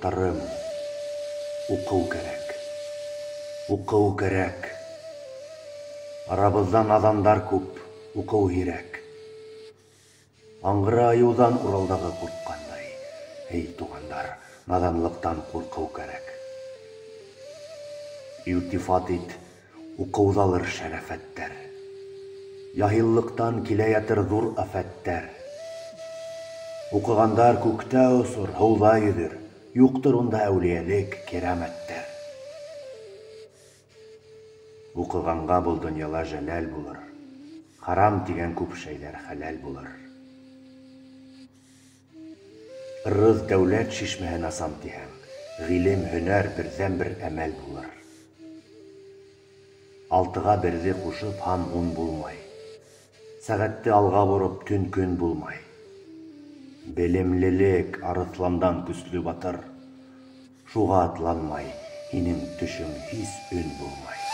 Татарым, уҡыу кәрәк, уҡыу кәрәк. Арабыҙҙа наҙандар күп, уҡыу һирәк. Аңғыра айыуҙан Уралдағы ҡурҡҡандай, эй, туғандар, наҙанлыҡтан ҡурҡыу кәрәк. Илтифат ит, уҡыуҙалыр шәрәфәттәр. Яһиллыҡтан килә ятыр ҙур афәттәр. Уҡығандар күктә осор, һыуҙа йөҙөр, юҡтыр унда әүлиәлек, кирәмәттәр. Уҡығанға был донъяла жәләл булыр, харам тигән күп шәйҙәр хәләл булыр. Ырыҙ дәүләт шишмәһен асам тиһәң, ғилем, һөнәр берҙән-бер әмәл булыр. Алтыға берҙе ҡушып һан ун булмай. Сәғәтте алға бороп төн көн булмай. Белемлелек арыҫландан көслө батыр. Шуға атланмай, һинең төшөң һис өн булмай.